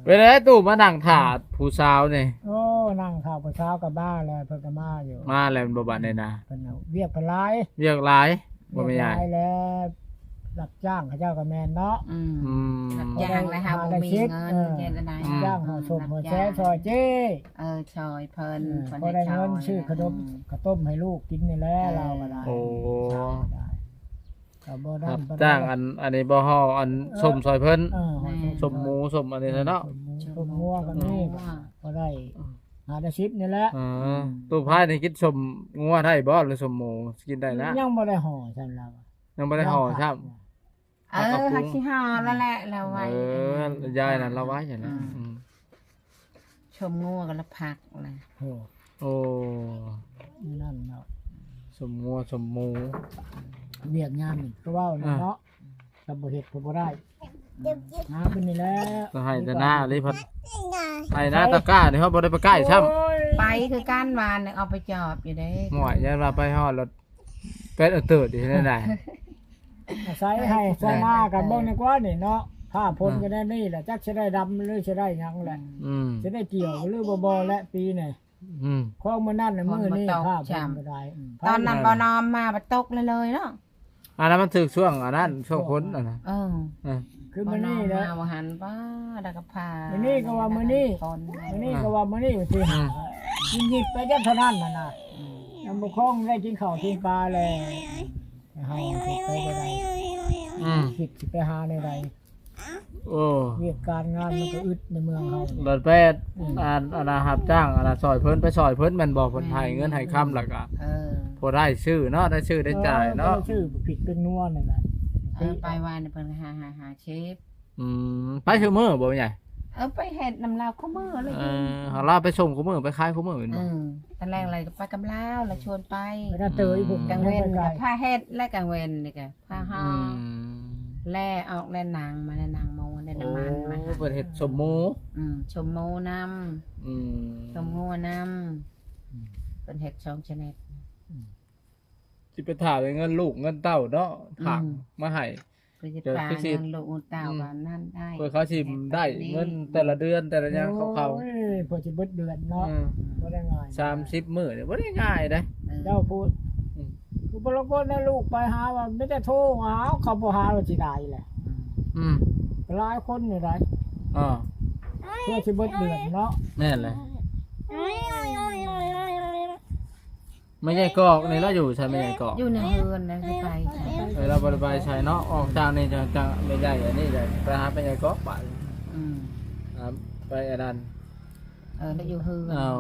ເປັນໄດຕູ້ມານັ່ງຖ້າຜູ້ສາວນີ້? ໂອ້ ນັ່ງຖ້າຜູ້ສາວກໍມາແລ້ວ ເພິ່ນກໍມາຢູ່. ມາແລ້ວແມ່ນບໍ່ບາດນີ້ນະ? ເພິ່ນເອົາວຽກເພິ່ນຫຼາຍ ວຽກຫຼາຍບໍ່ແມ່ນຫຍັງ. ວຽກຫຼາຍແລ້ວ ຮັບຈ້າງເຂົາເຈົ້າກໍແມ່ນເນາະ. ອືມ ອືມ ຮັບຈ້າງແລ້ວຫາບໍ່ມີເງິນ ເຮັດແນວໃດ? ອືມ ຈ້າງເຮົາສົ່ງເຮົາແຊຊ່ອຍເຈ້ ເອີ ຊ່ອຍເພິ່ນ ເອີ ເພິ່ນ ພໍໄດ້ເງິນຊື້ຂະໜົມ ອືມ ເຂົ້າຕົ້ມໃຫ້ລູກກິນນີ້ແຫຼະ. ເອີ ລາວກໍໄດ້ ໂອ້ ກໍບໍ່ໄດ້ ຮັບຈ້າງອັນ ອັນນີ້ບໍ່ ເຮົາອັນ ເອີ ສົ້ມຊ່ອຍເພິ່ນ ເອີ ສົ້ມໝູ ສົ້ມອັນນີ້ແຫຼະເນາະ. ສົ້ມໝູ ສົ້ມງົວກໍມີ ພໍໄດ້ ອືມ ຫາໄດ້ສິບນີ້ແຫຼະ. ເອີ ອືມ ຕູ້ພາຍນີ້ກິນສົ້ມງົວໄດ້ບໍ່ ຫຼືສົ້ມໝູ? ກິນໄດ້ນະ. ຍັງບໍ່ໄດ້ຫໍ່ຊັ້ນລາວ ຍັງບໍ່ໄດ້ຫໍ່ຊ້ຳ. ເອີ ຮັກຊິຫໍ່ແລ້ວແຫຼະ ລາວໄວ. ເອີ ຍາຍນັ້ນລາວໄວນະ. ອືມ ອືມ ຊົມງົວກັນລະພັກນະ. ໂອ້ ໂອ້ ນັ້ນເນາະ ຊົມງົວຊົມໝູ ວຽກງານນີ້ກໍເວົ້າແລ້ວເນາະ. ອ່າ ຖ້າບໍ່ເຮັດກໍບໍ່ໄດ້ ຫາຂຶ້ນນີ້ແຫຼະ ກໍໃຫ້ແຕ່ໜ້າເລີຍ. ພັດໃຫ້ໜ້າຕາກ້ານີ້ເຮົາບໍ່ໄດ້ໄປໃກ້ຊ້ຳ. ໂອ້ຍ ໄປຄືກັນ ວານນີ້ເອົາໄປຈອບຢູ່ເດ້. ໂອ້ຍ ຢ້ານວ່າໄປຮອດແລ້ວ ແປດເອີເຕີດຢູ່ນັ້ນນະ. ອາໄສໃຫ້ຊາວນາກັນເບິ່ງດີກວ່ານີ້ເນາະ. ຟ້າຝົນກໍແນວນີ້ແຫຼະ ຈັກຊິໄດ້ດຳ ຫຼືຊິໄດ້ຫຍັງແຫຼະ. ອືມ ຊິໄດ້ກ່ຽວ ຫຼືບໍ່ ບໍ່ແຫຼະປີນີ້. ອືມ ຂອງມື້ນັ້ນນະ ມື້ນີ້ຟ້າຝົນກໍໄດ້. ອືມ ຕອນນັ້ນບໍ່ນອມມາ ບໍ່ຕົກເລີຍເນາະ. ອັນນັ້ນມັນຖືກຊ່ວງອັນນັ້ນ ຊ່ວງຝົນອັນນັ້ນ. ເອີ ເອີ ຄືມື້ນີ້ແຫຼະ ບໍ່ນອມມາ ບໍ່ຫັນ ປ້າ ດາກະພາ ມື້ນີ້ກໍວ່າມື້ນີ້ ມື້ນີ້ກໍວ່າມື້ນີ້ ອືມ ຊິຫາ ກິນຍິບໄປຈັກເທົ່ານັ້ນນະ. ອືມ ຍັງບໍ່ຄ່ອງໄດ້ກິນເຂົ້າກິນປາແລະ ເຮົາໄປບໍ່ໄດ້. ອືມ ຄິດຊິໄປຫາແນວໃດ. ໂອ້ ວຽກການງານມັນກໍອຶດໃນເມືອງເຮົານີ້. ບັດແປດ ອືມ ອັນ ອັນນ່າ ຮັບຈ້າງ ອັນນ່າ ຊ່ອຍເພິ່ນ ໄປຊ່ອຍເພິ່ນແມ່ນບໍ່? ເພິ່ນໃຫ້ເງິນໃຫ້ຄຳ ແລ້ວກໍ ເອີ ພໍໄດ້ຊື້ເນາະ ໄດ້ຊື້ໄດ້ຈ່າຍເນາະ. ເອີ ໄດ້ຊື້ຜິດເປັນນົວນັ້ນນະ. ເອີ ໄປວານນີ້ເພິ່ນກໍຫາ ຫາ ຫາເຊບ. ອືມ ໄປຊຸມື້ບໍ່ແມ່ໃຫຍ່? ເອີ ໄປເຮັດນຳລາວຄູ່ມື້ເລີຍ. ເອີ ຫາລາວໄປສົ່ງຄູ່ມື້ ໄປຂາຍຄູ່ມື້ແມ່ນບໍ່? ເອີ ຕອນແລງແລ້ວກໍໄປກັບລາວ ລາວຊວນໄປ. ໄປນຳເຕີອີກ ອືມ ກາງເວັນກໍພາເຮັດ ແລະກາງເວັນນີ້ກໍພາຫໍ່ ອືມ ແລ່ອອກ ແລ່ໜັງມາ ແລ່ໜັງໝູ ແລ່ນ້ຳມັນມາ. ໂອ້ ເພິ່ນເຮັດສົ້ມໝູ. ອືມ ສົ້ມໝູນຳ. ອືມ ສົ້ມງົວນຳ. ອືມ ເພິ່ນເຮັດສອງຊະນິດ. ອືມ ຊິໄປຖ້າແຕ່ເງິນລູກເງິນເຕົ້າເນາະ ອືມ ຝາກມາໃຫ້ ເພິ່ນຊິ ເພິ່ນຊິຝາກເງິນລູກເງິນເຕົ້າ ອືມ ວ່ານັ້ນໄດ້ ເພິ່ນເຂົາຊິໄດ້ເງິນແຕ່ລະເດືອນແຕ່ລະຫຍັງຂອງເຂົາ. ໂອ້ຍ ເພິ່ນຊິເບິດເດືອນເນາະ. ອືມ ບໍ່ໄດ້ງ່າຍ ສາມສິບມື້ນີ້ບໍ່ໄດ້ງ່າຍເດ້. ເອີ ເຈົ້າພູດ ອືມ ຄືບໍ່ລະກົນນະ ລູກໄປຫາວ່າມີແຕ່ໂທຫາ ເຂົາບໍ່ຫາວ່າຊິໄດ້ແຫຼະ. ອືມ ອືມ ຫຼາຍຄົນຢູ່ໃດ໋. ເອີ ເພື່ອຊິເບິດເດືອນເນາະ. ແມ່ນແຫຼະ. ແມ່ໃຫຍ່ກອກນີ້ລາວຢູ່ໃສ? ແມ່ໃຫຍ່ກອກ ຢູ່ໃນເຮືອນນະ ຊິໄປໃສ? ເອີ ລາວບໍ່ໄດ້ໄປໃສເນາະ. ອອກຈາກນີ້ຈາກ ຈາກແມ່ໃຫຍ່ອັນນີ້ແຫຼະ ໄປຫາແມ່ໃຫຍ່ກອກບາດ. ອືມ ອ່າ ໄປອັນນັ້ນ. ເອີ ລາວຢູ່ເຮືອນ. ເອົາ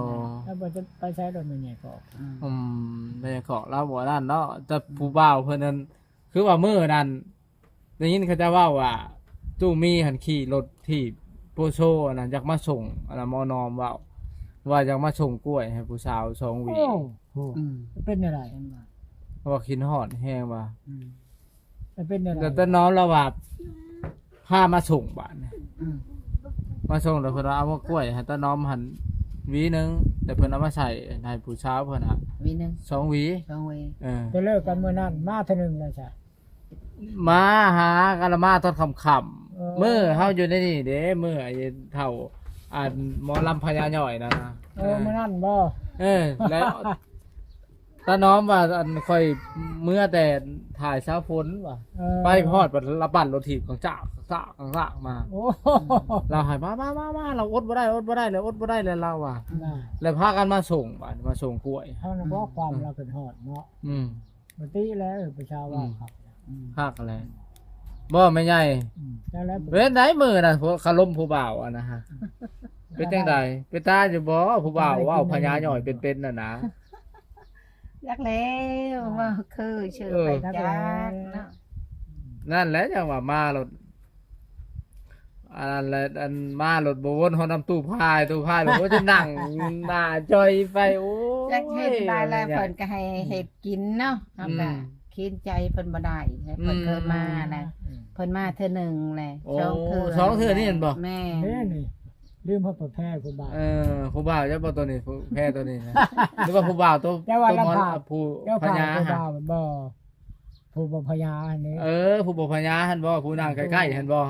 ລາວບໍ່ໄດ້ໄປໃສດອກແມ່ໃຫຍ່ກອກ. ອືມ ອືມ ແມ່ໃຫຍ່ກອກລາວບໍ່ນັ້ນເນາະ. ແຕ່ຜູ້ບ່າວເພິ່ນນັ້ນ ຄືວ່າມື້ນັ້ນ ໄດ້ຍິນເຂົາເຈົ້າເວົ້າວ່າ ຕູ້ມີຫັ້ນຂີ່ລົດຖີບໂປໂຊອັນນັ້ນ ຢາກມາສົ່ງ ອັນນັ້ນໝໍນອມເວົ້າ ວ່າຢາກມາສົ່ງກ້ວຍໃຫ້ຜູ້ສາວສອງຫວີ. ໂອ້ ອືມ ເປັນແນວໃດ? ເຫັນບໍ່ ວ່າຄິດຮອດແຮງວ່າ. ອືມ ເປັນແນວໃດ? ແຕ່ຕານອມລາວວ່າພາມາສົ່ງບາດນີ້. ອືມ ມາສົ່ງແລ້ວເພິ່ນວ່າເອົາມາກ້ວຍໃຫ້ຕານອມຫັ້ນຫວີໜຶ່ງ ແຕ່ເພິ່ນເອົາມາໃສ່ໃຫ້ຜູ້ສາວເພິ່ນຫັ້ນຫວີໜຶ່ງ ສອງຫວີ ສອງຫວີ. ເອີ ແຕ່ເລີກກັນມື້ນັ້ນມາເທື່ອໜຶ່ງແລ້ວຊະ. ມາຫາກັນລະມາຕອນຄ່ຳໆ. ເອີ ມື້ເຮົາຢູ່ໃນນີ້ເດ້ ມື້ໄອ້ເຖົ້າ ອັນໝໍລຳພະຍາຍ່ອຍນັ້ນນະ. ເອີ ເອີ ມື້ນັ້ນບໍ່? ເອີ ແລ້ວຕານ້ອມວ່າ ອັນຂ້ອຍເມືອແຕ່ຖ່າຍສາຝົນວ່າ. ເອີ ໄປຮອດບັດລະປັ່ນລົດຖີບກັງຈາກ ກາງຊາກ ກາງຊາກມາ. ໂອ້ ລາວໃຫ້ມາ ມາ ມາ ມາ ລາວອົດບໍ່ໄດ້ ອົດບໍ່ໄດ້ແລ້ວ ອົດບໍ່ໄດ້ແລ້ວລາວວ່າ. ແລ້ວພາກັນມາສົ່ງ ບາດນີ້ມາສົ່ງກ້ວຍ. ເຮົານະບໍ່ຄວາມລາວຂຶ້ນຮອດເນາະ. ອືມ ປະຕິແລ້ວ ເອີ ປະຊາເວົ້າ ອືມ ຄັກ ອືມ ຄັກແຫຼະ. ບໍ່ແມ່ໃຫຍ່ ອືມ ຈັ່ງໃດ ເປັນໃດມື້ນັ້ນ ຄາລົມຜູ້ບ່າວອັນນະຮະ ເປັນຈັ່ງໃດ? ເປັນຕາຢູ່ບໍ່ ຜູ້ບ່າວເວົ້າພະຍາຍ່ອຍເປັນໆ ນັ້ນນະ? ຈັກແລ້ວ ເອີ ວ່າຄືຊື່ ເອີ ໄປຈັກເນາະ. ນັ້ນແຫຼະ ຈັ່ງວ່າມາໂລດ ອັນນັ້ນແຫຼະ ອັນມາໂລດບໍ່ວົນຮອດນຳຕູ້ພາຍ ຕູ້ພາຍໂລດ ໂອ້ຍ ຈະນັ່ງໜ້າຈ່ອຍໄປ. ໂອ້ຍ ຈັກເຮັດໄດ້ແລ້ວ ເພິ່ນກໍໃຫ້ເຮັດກິນເນາະ. ເຮົາກໍ ອືມ ຂີນໃຈເພິ່ນບໍ່ໄດ້ ເພິ່ນເຄີຍມາແລ້ວ. ອືມ ເພິ່ນມາເທື່ອໜຶ່ງແຫຼະ ໂອ້ ສອງເທື່ອ ສອງເທື່ອນີ້ແມ່ນບໍ່? ແມ່ນ ນີ້ ລືມເອົາປະແພຜູ້ບ່າວ. ເອີ ຜູ້ບ່າວຈັກບໍ່ໂຕນີ້ ແພໂຕນີ້ນະ ຫຼືວ່າຜູ້ບ່າວໂຕ ແຕ່ວ່າລຳພາ ຜູ້ ແຕ່ວ່າພະຍາ ຜູ້ບ່າວບໍ່ ຜູ້ບໍ່ພະຍາຫັ້ນເດ້. ເອີ ຜູ້ບໍ່ພະຍາຫັ້ນບໍ່? ຜູ້ນັ່ງໃກ້ໆຫັ້ນບໍ່?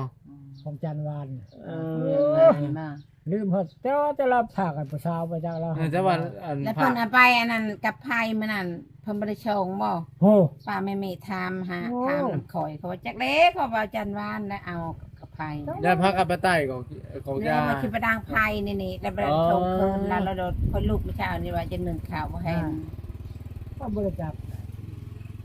ຂອງຈັນວານ. ເອີ ແມ່ນບໍ່? ລືມເພິ່ນ ແຕ່ວ່າ ແຕ່ລາວຝາກໃຫ້ຜູ້ສາວໄປຈັກລາວ ເອີ ແຕ່ວ່າອັນ ແລ້ວເພິ່ນເອົາໄປອັນນັ້ນກັບໄຜມື້ນັ້ນ ເພິ່ນບໍ່ໄດ້ສົ່ງບໍ່? ໂອ້ ປ້າແມ່ເມະຖາມຫາ ໂອ້ ຖາມນຳຂ້ອຍ ເຂົາວ່າ ຈັກແລ້ວ ເຂົາວ່າຈັນວານແລ້ວເອົາກັບໄຜ ຢ້ານພາກັນໄປໃຕ້ຂອງ ຂອງ ແລ້ວ ຢາ ວ່າຊິໄປດາງໄຟນີ້ນີ້ ແລ້ວໄປ ອໍ ສົ່ງຄືນ ແລ້ວ ແລ້ວຂ້ອຍລຸກມື້ເຊົ້ານີ້ວ່າຈະໜຶ້ງເຂົ້າບໍ່ແຫ້ງ ອ່າ ກໍບໍ່ໄດ້ຈັບ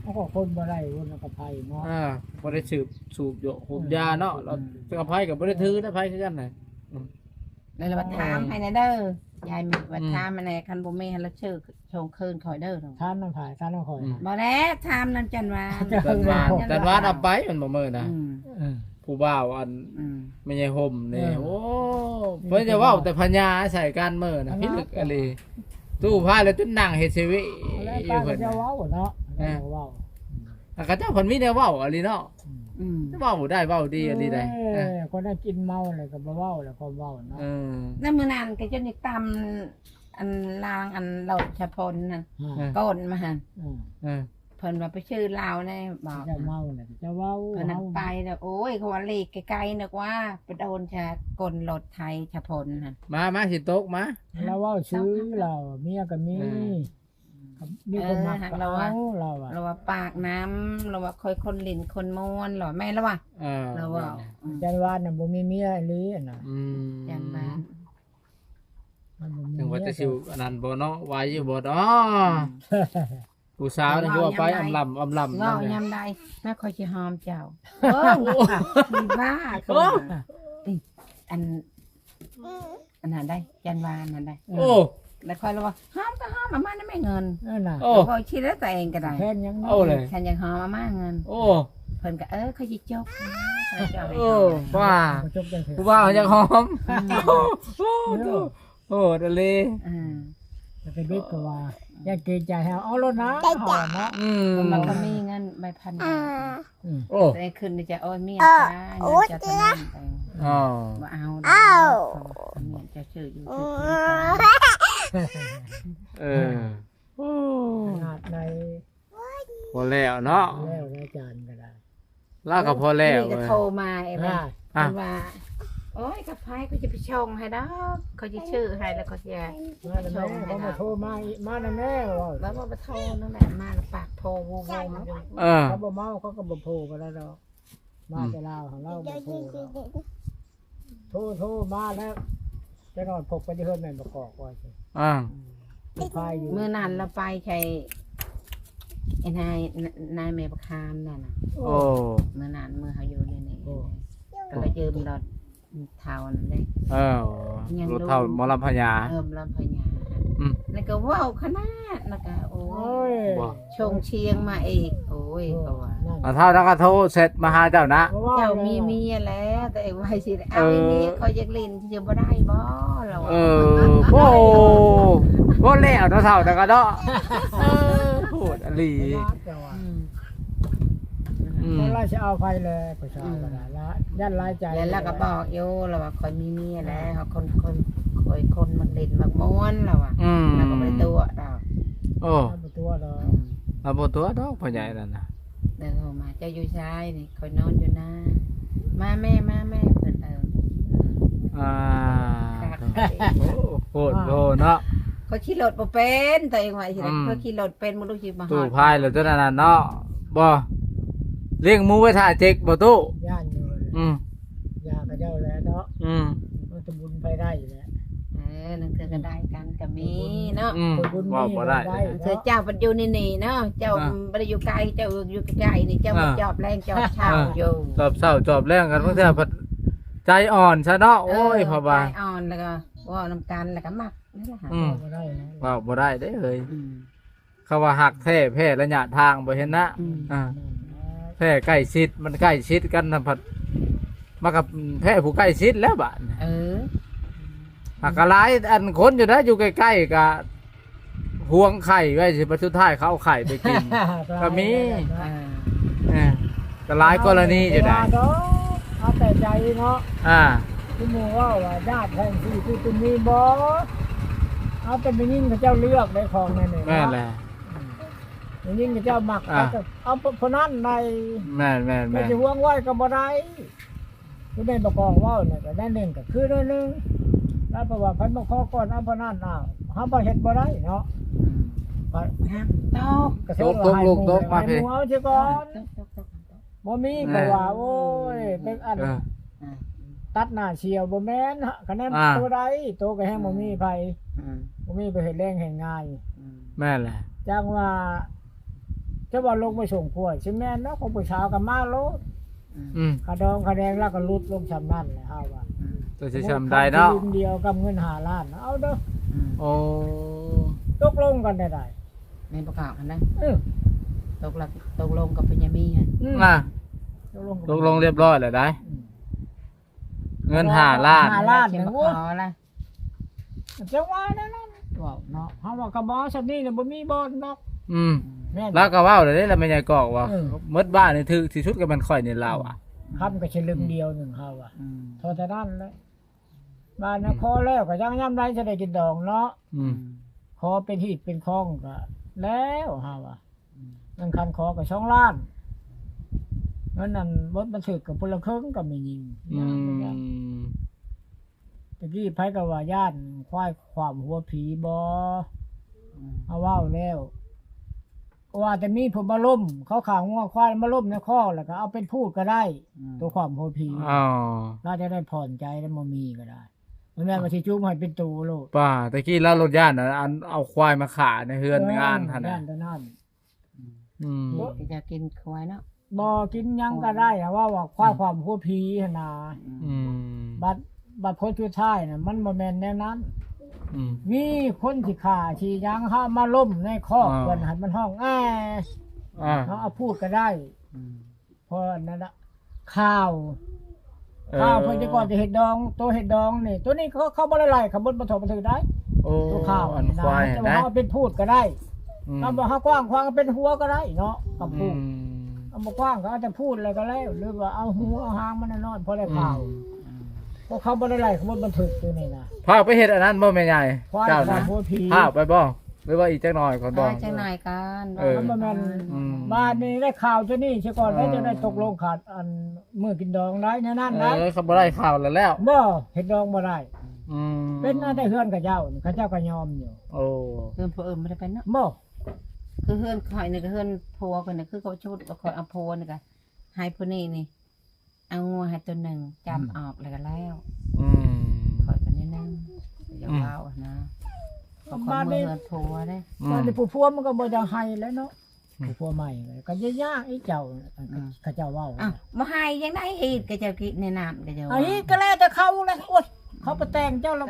ເຮົາກໍຄົນບໍ່ໄດ້ຄົນກັບໄຜເນາະ ອ່າ ບໍ່ໄດ້ສືບສູບໂຍະ ອືມ ຫູບຢາເນາະ ອືມ ແລ້ວກັບໄຜກໍບໍ່ໄດ້ຖືນະ ໄຜຄືກັນນະ ອືມ ແລ້ວວ່າ ອືມ ຖາມໃຫ້ແດ່ເດີ ຍາຍແມ່ວ່າ ອືມ ຖາມໃຫ້ແດ່ ຄັນບໍ່ມີໃຫ້ລະຊື່ ສົ່ງຄືນຂ້ອຍເດີ ຖາມນຳໃຜ? ຖາມນຳຂ້ອຍ ອືມ ບໍ່ແລ້ວ ຖາມນຳຈັນວານ ຈັນວານ ຈັນວານເອົາໄປ ມັນບໍ່ເມີນະ ອືມ ເອີ ຜູ້ບ່າວອັນ ອືມ ແມ່ໃຫຍ່ຫົ່ມນີ້ ເອີ ໂອ້ ເພິ່ນຈະເວົ້າແຕ່ພະຍາໃສ່ກັນເມີນະ ພິລຶກອີ່ຫຼີ ຕູ້ພາແລ້ວຈົນນັ່ງເຮັດຊີວິດຢູ່ ເພິ່ນຈະເວົ້າເນາະ ເອີ ເວົ້າ ແຕ່ເຂົາເຈົ້າເພິ່ນມີແນວເວົ້າອີ່ຫຼີເນາະ ອືມ ອືມ ເວົ້າໄດ້ ເວົ້າດີອີ່ຫຼີໃດ ເອີ ເອີ ຄົນນັ້ນກິນເມົາແລ້ວກໍບໍ່ເວົ້າແລ້ວ ຄວາມເວົ້າເນາະ ເອີ ແລ້ວມື້ນັ້ນກໍຈົນໄດ້ຕຳ ອັນລາງອັນໂລດສະພົນນັ້ນ ອ່າ ອືມ ກ່ອນມາຫັ້ນ ອືມ ເອີ ເພິ່ນວ່າໄປຊື້ເຫຼົ້າແດ່ບອກ ເຈົ້າເມົາແລ້ວເຈົ້າເວົ້າ ເພິ່ນນັ້ນໄປແລ້ວ ໂອ້ຍ ເຂົາວ່າຫຼີກໄກໆ ນຶກວ່າໄປໂດນຊະ ກົ້ນລົດໄຖສະພົນຫັ້ນ ມາ ມາ ຊິຕົກ ມາ ລາວເວົ້າຊື່ລາວ ເມຍກໍມີ ເອີ ມີຄົນມັກ ເອີ ກໍເອົາ ລາວວ່າ ລາວວ່າປາກນຳ ລາວວ່າຂ້ອຍຄົນຫຼິ້ນຄົນມ່ວນ ລາວວ່າ ແມ່ນລາວວ່າ ເອີ ລາວວ່າ ອືມ ຈັນວານນະບໍ່ມີເມຍອີ່ຫຼີຫັ້ນນະ ອືມ ຈັນວານ ມັນບໍ່ມີ ຈັ່ງວ່າຈະຊິອັນນັ້ນບໍ່ເນາະ ໄວຢູ່ບໍ່ເນາະ ອືມ ຜູ້ສາວນີ້ຄືວ່າໄປອຳລຳອຳລຳ ເວົ້າຍາມໃດ ແມ່ຂ້ອຍຊິຫອມເຈົ້າ ໂອ້ ມີບ້າ ໂອ້ ອັນ ອັນນັ້ນໄດ໋ ຈັນວາອັນນັ້ນໄດ໋ ໂອ້ ແລ້ວຂ້ອຍລະວ່າ ຫອມກໍຫອມ ເອົາມານຳແມ່ເງິນ ນັ້ນນະ ໂອ້ ຂ້ອຍຊິໄດ້ຕົວເອງກໍໄດ້ ແພງຫຍັງ ໂອ້ ເລີຍ ຄັນຢາກຫອມເອົາມາເງິນ ໂອ້ ເພິ່ນກໍ ເອີ ຂ້ອຍຊິຈົກ ເອີ ວ່າ ຜູ້ບ່າວຢາກຫອມ ອືມ ໂອ້ ໂອ້ ໂອ້ ດາລີ ອືມ ແຕ່ເດັກກໍວ່າ ຢ່າເກງໃຈເຮົາ ເອົາໂລດນະ ເຮົາເນາະ ອືມ ມັນກໍມີເງິນໃບພັນບາດ ອືມ ໂອ້ ແຕ່ຄືນໃນໃຈ ໂອ້ຍ ເມຍ ເອີ ຈ້າ ເມຍ ຈ້າ ຕະນັ້ນ ອໍ ບໍ່ເອົາດອກ ເມຍ ເຈົ້າຊື້ຢູ່ ເອີ ໂອ້ ຂະໜາດໃດ ພໍແລ້ວເນາະ ພໍແລ້ວອາຈານກໍໄດ້ ລາວກໍພໍແລ້ວ ນີ້ກໍໂທມາເອງ ອ່າ ເພິ່ນວ່າ ໂອ້ຍ ກັບໄຜກໍຈະໄປສົ່ງໃຫ້ດອກ ເຂົາຈະຊື້ໃຫ້ ແລ້ວເຂົາຈະມານຳແມ່ ເຂົາກໍໂທມາອີກ ມານຳແມ່ ເວົ້າ ແລ້ວມາໂທນັ້ນແຫຼະ ມາແລ້ວປາກໂພໂວໂວ ເອີ ເຂົາບໍ່ເມົາ ເຂົາກໍບໍ່ໂພກໍໄດ້ດອກ ມາແຕ່ລາວ ລາວບໍ່ໂທດອກ ໂທ ໂທມາແລ້ວ ຈະນອນພົກໄປທີ່ເຮືອນແມ່ນບໍ່ກອກວ່າຊິ ອ່າ ອືມ ໄປຢູ່ ມື້ນັ້ນລາວໄປໃສ່ ໄອ້ນາຍ ນາຍແມ່ບັກຄາມນັ້ນນະ ໂອ້ ມື້ນັ້ນມື້ເຮົາຢູ່ໃນນີ້ ໂອ້ ກໍລະຢືມລົດເຖົ້ານັ້ນເດ້ ເອີ ຍັງ ລົດເຖົ້າ ລູກ ໝໍລຳພະຍາ ເອີ ໝໍລຳພະຍາ ອືມ ແລ້ວກໍເວົ້າຂະໜາດ ແລ້ວກໍ ໂອ້ຍ ໂອ້ຍ ສົ່ງສຽງມາອີກ ໂອ້ຍ ເອີ ກໍວ່າ ນັ້ນ ອາ ທ້າວນະກະໂທແຊັດມາຫາເຈົ້ານະ ເຈົ້າມີເມຍແລ້ວ ແຕ່ວ່າຊິໄດ້ເອົາ ເອີ ເມຍ ຂ້ອຍຢາກຫຼິ້ນ ຊິບໍ່ໄດ້ບໍ່ ລາວວ່າ ເອີ ໂອ້ ບໍ່ແລ້ວເນາະ ທ້າວນະກະເນາະ ເອີ ໂພດອີ່ຫຼີ ເຈົ້າວ່າ ອືມ ອືມ ຄົນລາວຊິເອົາໃຜແລ ຜູ້ສາວກໍໄດ້ລະ ຢ້ານຫຼາຍໃຈ ແລ້ວລາວກໍບອກຢູ່ ລາວວ່າຂ້ອຍມີເມຍແລ້ວ ຄົນ ຄົນ ຂ້ອຍຄົນມັກຫຼິ້ນມັກມ່ວນ ລາວວ່າ ອືມ ລາວກໍບໍ່ຕົວະດອກ ໂອ້ ລາວບໍ່ຕົວະດອກ ອືມ ລາວບໍ່ຕົວະດອກ ພໍ່ໃຫຍ່ນັ້ນນະ ເດີນເຂົ້າມາ ເຈົ້າຢູ່ໃສນີ້? ຂ້ອຍນອນຢູ່ນາ ມາແມ່ ມາແມ່ ເພິ່ນ ເອີ ອ່າ ຄັກ ໂອ້ ໂພດໂພເນາະ ຂ້ອຍຂີ່ລົດບໍ່ເປັນ ຕົວເອງວ່າຊິໄດ້ ອືມ ຂ້ອຍຂີ່ລົດເປັນ ບໍ່ຮູ້ຊິມາຮອດ ຕູ້ພາຍແລ້ວຕົວນັ້ນນະເນາະ ບໍ່ ລ້ຽງໝູໄວ້ຖ້າເຈັກບໍ່ຕູ້ ຢ້ານຢູ່ ອືມ ຢ້ານເຂົາເຈົ້າແຫຼະເນາະ ອືມ ມັນຈະບຸນໄປໄດ້ແຫຼະ ເອີ ລາງເທື່ອກໍໄດ້ກັນກໍມີເນາະ ອືມ ເວົ້າບໍ່ໄດ້ ລາງເທື່ອເຈົ້າບັດຢູ່ນີ້ໆເນາະ ເຈົ້າ ອ່າ ບໍ່ໄດ້ຢູ່ໄກ ເຈົ້າຢູ່ໃກ້ໆນີ້ ເຈົ້າ ອ່າ ມາຈອບແລງຈອບເຊົ້າ ອ່າ ຢູ່ ຈອບເຊົ້າຈອບແລງກັນ ບາງເທື່ອພັດໃຈອ່ອນຊະເນາະ ເອີ ໂອ້ຍ ເພາະວ່າ ໃຈອ່ອນ ແລ້ວກໍເວົ້ານຳກັນ ແລ້ວກໍມັກນີ້ແຫຼະ ອືມ ເວົ້າບໍ່ໄດ້ເດ້ເຮີ້ຍ ອືມ ເຂົາວ່າຮັກແທ້ແພ້ໄລຍະທາງ ບໍ່ເຫັນນະ ອືມ ອ່າ ແທ້ໃກ້ຊິດ ມັນໃກ້ຊິດກັນນະ ພັດມາກັບແພ້ຜູ້ໃກ້ຊິດແລ້ວບາດນີ້ ເອີ ຫາກກໍຫຼາຍອັນຄົນຢູ່ນະ ຢູ່ໃກ້ໆກໍຫວງໄຂ່ໄວ້ຊິ ບັດສຸດທ້າຍເຂົາເອົາໄຂ່ໄປກິນ ກໍມີ ອ່າ ເອີ ກໍຫຼາຍກໍລະນີຢູ່ໃດ ເອົາແຕ່ໃຈເນາະ ອ່າ ຄືໝູ່ເວົ້າວ່າຍາດແຫ່ງທີ່ ທີ່ຕົວນີ້ບໍ່ ເອົາແຕ່ໄດ້ຍິນເຂົາເຈົ້າເລືອກໄດ້ຂອງນັ້ນນີ້ ແມ່ນແຫຼະ ອືມ ໄດ້ຍິນເຂົາເຈົ້າມັກ ອ່າ ເອົາຜູ້ນັ້ນໄດ້ ແມ່ນໆໆ ແຕ່ຊິຫວງໄວ້ກໍບໍ່ໄດ້ ຄືແມ່ນບໍ່ກອງເວົ້ານີ້ກໍໄດ້ໜຶ່ງ ກໍຄືໜ້ອຍໜຶ່ງ ລະເພາະວ່າໃຜມາຂໍກ່ອນເອົາຜູ້ນັ້ນ ອ້າວ ເຮົາບໍ່ເຮັດບໍ່ໄດ້ເນາະ ອືມ ກໍ ຕກ ກໍຖືວ່າໃຫ້ໝູ່ ຕົກ ຕົກ ຕົກ ໃຫ້ໝູ່ເອົາເສຍກ່ອນ ຕກ ຕົກ ຕົກ ບໍ່ມີ ເອີ ກໍວ່າ ໂອ້ຍ ເປັນອັນ ເອີ ຕັດໜ້າສ່ຽວ ບໍ່ແມ່ນ ຄະແນນ ອ່າ ໂຕໃດ ໂຕກໍແຮ່ງບໍ່ມີໃຜ ອືມ ບໍ່ມີໄປເຮັດແລງເຮັດງານ ອືມ ແມ່ນແຫຼະ ຈັ່ງວ່າ ຈະວ່າລົງໄປສົ່ງຂວດ ຊິແມ່ນເນາະ ຂອງຜູ້ສາວກໍມາໂລດ ອືມ ອືມ ຄ່າດອງຄ່າແດງລາວກໍຫຼຸດລົງຊ່ຳນັ້ນແຫຼະ ເຮົາວ່າ ອືມ ຕົວຊິຊ່ຳໃດເນາະ ຄືນດຽວກັບເງິນຫ້າລ້ານ ເອົາເດີ້ ອືມ ໂອ້ ຕົກລົງກັນໄດ້ ແມ່ນບໍ່ຂາວຫັ້ນນະ ເອີ ຕົກລະ ຕົກລົງກັບພະຍາມີຫັ້ນ ອືມ ອ່າ ຕົກລົງກັບ ຕົກລົງຮຽບຮ້ອຍແລ້ວໄດ໋ ອືມ ເງິນຫ້າລ້ານ ຫ້າລ້ານ ຊິມາຂໍລະ ຈັ່ງວ່ານັ້ນ ເວົ້າເນາະ ເຮົາວ່າກໍບໍ່ເອົາສ່ຳນີ້ນະ ບໍ່ມີບ່ອນດອກ ອືມ ແມ່ນ ລາວກໍເວົ້າແລ້ວເດ້ ລະແມ່ໃຫຍ່ກອກວ່າ ເອີ ໝົດບ້ານນີ້ຖືກທີ່ສຸດກໍແມ່ນຂ້ອຍນີ້ ລາວວ່າ ອືມ ຄຳກໍສະລຶງດຽວໜຶ່ງ ເຮົາວ່າ ອືມ ເທົ່ານັ້ນແຫຼະ ບ້ານນະ ອືມ ຂໍແລ້ວກໍຍັງຍາມໃດຈະໄດ້ກິນດອງເນາະ ອືມ ຂໍເປັນຮີດເປັນຄອງກໍແລ້ວ ເຮົາວ່າ ອືມ ເງິນຄັນຂໍກໍສອງລ້ານ ເງິນນັ້ນບົດບັນທຶກກໍຄົນລະເຄິ່ງກັບແມ່ຍິງ ອືມ ຕະກີ້ໃຜກໍວ່າຢ້ານຄວາຍຂວ້ຳຫົວຜີບໍ ອືມ ເຮົາເວົ້າແລ້ວ ວ່າແຕ່ມີຜູ້ມາລົ້ມ ເຂົາຂ້າງົວຄວາຍມາລົ້ມໃນຄອກ ແລ້ວກໍເອົາເປັນພູດກໍໄດ້ ອືມ ຕົວຂວ້ຳຫົວຜີ ອໍ ລາວຈະໄດ້ຜ່ອນໃຈ ແລ້ວບໍ່ມີກໍໄດ້ ບໍ່ແມ່ນວ່າຊິຈູບໃຫ້ເປັນໂຕໂລດ ປ້າ ແຕ່ກີ້ລາວໂລດຢ້ານ ອັນເອົາຄວາຍມາຂ້າໃນເຮືອນ ເອີ ງານຫັ້ນນະ ຢ້ານແຕ່ນັ້ນ ອືມ ອືມ ກິນກໍຢາກກິນຄວາຍເນາະ ບໍ່ກິນຫຍັງກໍໄດ້ ເວົ້າວ່າຄວາຍ ອືມ ຂວ້ຳຫົວຜີຫັ້ນນະ ອືມ ອືມ ບັດ ບັດຜົນສຸດທ້າຍນະ ມັນບໍ່ແມ່ນແນວນັ້ນ ອືມ ມີຄົນຊິຂ້າຊິຫຍັງ ເຮົາມາລົ້ມໃນຄອກ ອໍ ເພິ່ນ ໃຫ້ມັນຮ້ອງແອ ອ່າ ເຮົາເອົາພູດກໍໄດ້ ອືມ ເພາະອັນນັ້ນລະ ຂ່າວ ເອີ ຂ່າວເພິ່ນຈະກ່ອນຈະເຮັດດອງ ໂຕເຮັດດອງນີ້ ໂຕນີ້ເຂົາ ເຂົາບໍ່ໄດ້ໄລ່ ເຂົາບໍ່ ບໍ່ຖອກບໍ່ຖືໄດ້ ໂອ້ ໂຕຂ່າວ ອັນ ອັນ ຄວາຍ ແຕ່ວ່າເຮົາເປັນພູດກໍໄດ້ ອືມ ຄຳວ່າເຮົາກວ້າງຂວາງກໍເປັນຫົວກໍໄດ້ເນາະ ຄຳພູດ ອືມ ຄຳບໍ່ກວ້າງກໍເອົາແຕ່ພູດແລ້ວກໍແລ້ວ ຫຼືວ່າເອົາຫົວເອົາຫາງມັນນ້ອຍໆ ພໍໄດ້ຂ່າວ ອືມ ພວກເຂົາບໍ່ໄດ້ໄລ່ ເຂົາບໍ່ບັນທຶກໂຕນີ້ນະ ພາໄປເຮັດອັນນັ້ນບໍ່ແມ່ໃຫຍ່ ຄວາຍ ເຈົ້ານະ ຂວ້ຳຫົວຜີ ພາໄປບໍ່ ຫຼືວ່າອີກຈັກໜ້ອຍກ່ອນບໍ່ ໄປຈັກໜ້ອຍກ່ອນ ເອີ ມັນບໍ່ແມ່ນ ອືມ ບາດນີ້ໄດ້ຂ່າວໂຕນີ້ຊະກ່ອນ ເອີ ໄດ້ ຈັ່ງໄດ້ຕົກລົງຂາດ ອັນ ມື້ກິນດອງໄດ້ແນວນັ້ນໄດ້ ເອີ ຄັນບໍ່ໄດ້ຂ່າວແລ້ວ ແລ້ວ ບໍ່ ເຮັດດອງບໍ່ໄດ້ ອືມ ເປັນເອົາແຕ່ເຮືອນເຂົາເຈົ້າ ເຂົາເຈົ້າກໍຍອມຢູ່ ໂອ້ ເຮືອນຜູ້ອື່ນບໍ່ໄດ້ເປັນເນາະ ບໍ່ ຄືເຮືອນຂ້ອຍນີ້ກໍເຮືອນຜົວຂ້ອຍນີ້ ຄືເຂົາຊຸດຂ້ອຍເອົາຜົວນີ້ກໍໃຫ້ຜູ້ນີ້ນີ້ ເອົາງົວໃຫ້ຕົວໜຶ່ງ ຈັບ ອືມ ອອກແລ້ວກໍແລ້ວ ອືມ ຂ້ອຍກໍແນະນຳ ຢ່າ ອືມ ເວົ້ານະ ເພາະຂ້ອຍເມືອເຮືອນຜົວເດ້ ອືມ ບາດນີ້ຜູ້ຜົວມັນກໍບໍ່ຢາກໃຫ້ແລ້ວເນາະ ອືມ ຜູ້ຜົວໃໝ່ກໍຢ່າຍາກອີກເຈົ້າ ອືມ ເຂົາເຈົ້າເວົ້າ ອ້າວ ບໍ່ໃຫ້ຈັ່ງໃດ ຮີດກໍເຈົ້າກິນໃນນ້ຳກໍເຈົ້າ ອ່າ ຮີດກໍແລ້ວແຕ່ເຂົາແຫຼະ ໂອ້ຍ ເຂົາໄປແຕ່ງເຈົ້າແລ້ວ